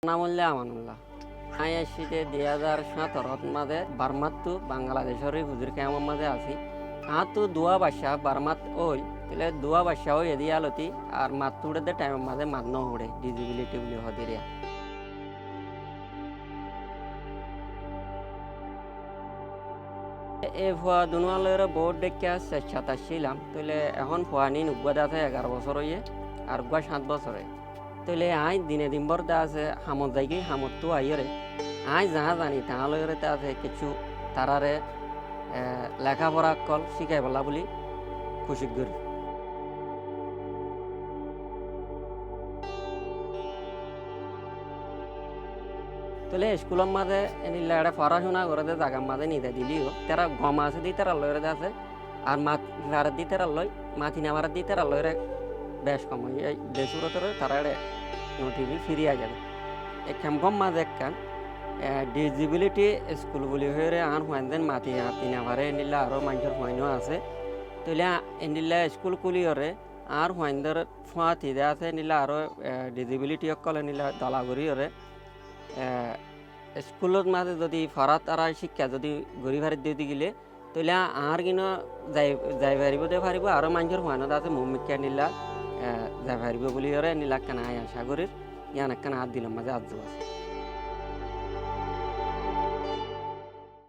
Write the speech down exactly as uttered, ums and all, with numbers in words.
Nam óilde Amanullah. Aññí aiccíde dui házar háñtarot mazé Barmáttu Bangladecór refujir kemfor mazé así. Añáttu duwá bacca Barmát óil, tóile duwá bacca óiye dé yáloti, ar mat uçédde thaimor mazé mat nóuçé, dizibiliti buli hoódde yá. E fua dunuwa loiyóre boóut dhékka ceccat accílam. Tóile ehón fuain uggúa de asé egaró bosór óiye, ar uggúa háñt bosóre. Tóile aññí dine din bór de asé hamot zaigói, hamottú aiyóre aññí zañá zani tañá loiyóre de asé kessú taráre, e, lekáfora ókkol cíkaibolla buli kucíc gorí. Tóile eskúlor mazé endilla eçé foracúna goré dé zagar mazé nizai dileyó, tará gom asé dé ítarar loiyóre de asé, ar mat-, faredde ítarar loi, mati nofaredde ítarar loiyóre bec kom óiye, de cúrotoré tará eçé notiri firi aizagói. E kemfor mazé ekkán, e, dizibiliti eskúl buli hoiyóre añár fuaindór mati, mati nofare endilla aró maincór fuain ó asé. Tóile a-, endilla eskúl kúliyóre añár fuaindór fúañti de asé, endilla aró, e, dizibiliti ókkol endilla dola goríyoré, e, eskúlot mazé zodi forát ar cíkka zodi gorí faredde ói gilé, tóile añár gín ó zai, zai faribóu de faribóu, aró maincór fuain ó de asé muúmikká endilla, e, zai faribóu buli yoré endilla ekkán aññí acá gorír, yían ekkán añár dilor mazé arzu asé.